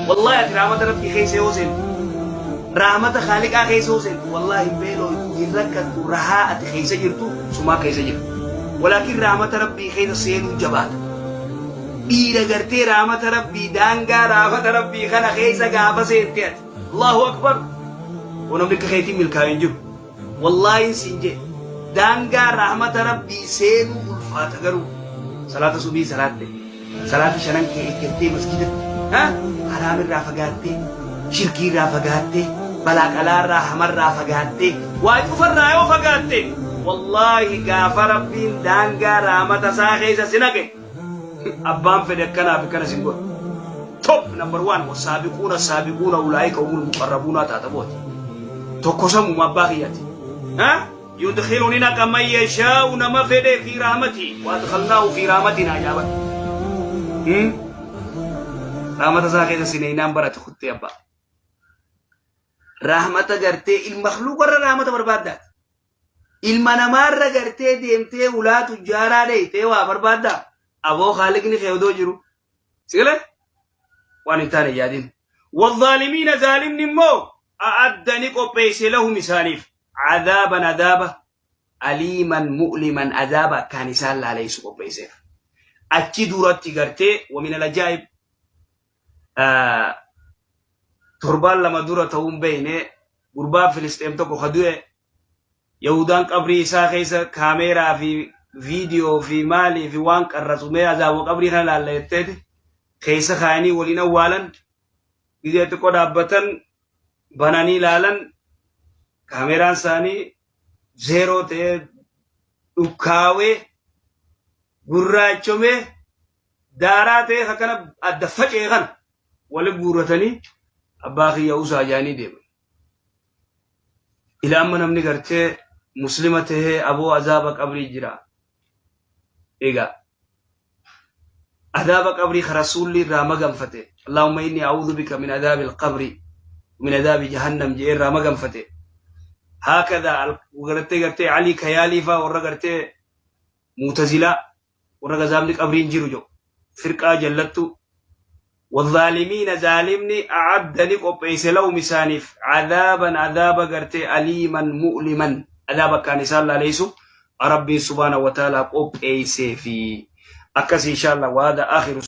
Wallaahi ati rahmata Rabbii keessa yoo seentu, rahmata Khaaliqaa keessa yoo seentu, wallaahi hin beelooytu, hin rakkattu, rahaa ati keessa jirtu sumaa keessa jira. Walaakin rahmata Rabbii keessa seenuu jabaata. Dhiira gartee rahmata Rabbii daangaa rahmata Rabbii kana keessa gaafa seente ati. Allahu Akbar. Hoo namni akka keetiin milkaa'e hin jiru. Wallaahin siin jee daangaa rahmata Rabbii seenuu ulfaata garuu salaata subii salaatte salaata shanan kee eeggattee masjidatti ha haraam irraa fagaattee shirkii irraa fagaattee balaa qalaa irraa hamarraa fagaattee waa cufarraa yoo fagaatte wallaahi gaafa Rabbiin daangaa rahmata isaa keessa si naqe Abbaan fedhe akkanaa fi kana sin godhu. Top number one wasaabiquuna saabiquuna ulaa'ika humul muqarrabuunaa taata booti. Tokko sammuma abbaa kiyyaati. Ha? Yudkhilu ni naqa man yashaa'u nama fedhe fi rahmatii. Wa adkhalnaahu fi rahmatinaa jaabadhu. Hmm? Rahmata isaa keessa sineynaan barate kuttee abbaa. Rahmata gartee ilma makhluuqa irra rahmata barbaaddaati. Ilma namaarra gartee deemtee hulaa tujjaaraa dheeytee waa barbaaddaa? Aboo Khaaliqni kee odoo jiru. Si galee? Waan hin taane yaadin. Wazaalimiina zaalimni immoo a'adda ni qopheesse lahum isaaniif adaaban adaaba aliiman mu'liman adaaba akkaan isaan laaleessu qopheesseef. Achi duratti gartee wamin alajaa'ib torbaan lama dura ta'uun beeyne gurbaan Filisxeem tokko ka du'e Yahudaan qabrii isaa keessa kaameeraa fi viidiyoo fi maalii fi waan qarratsu mee azaaboo qabrii kana laalla jetteeti keessa kaayanii waliin awwaalan gizee xiqqoo dhaabbatan bananii ilaalan kaameeraan isaanii zeeroo ta'ee dhukkaawee gurraachomee daaraa ta'ee akkana adda faca'e kana wali guurratanii abbaa kiyya usaa jaanii deeman. Ila amma namni gartee muslima tahee aboo azaaba qabrii jira. Egaa azaaba qabrii ka rasuulli irraa maganfate Allahumma inni a'uudhu bika min adaabi alqabri min adaabi jahannam jedhee irraa maganfate. Haakadha gartee gartee Alii Kayaalii faa warra gartee Mu'tazilaa warra gazaabni qabriin jiru jedhu firqaa jallattu wazaalimiina zaalimni a'adda ni qopheesse lahum isaaniif cadaaban adaaba gartee aliiman mu'liman adaaba akkaan isaan laaleessu rabbiin subhaana wa ta'aalaa qopheessee fi akkas inshallah waada akhiru.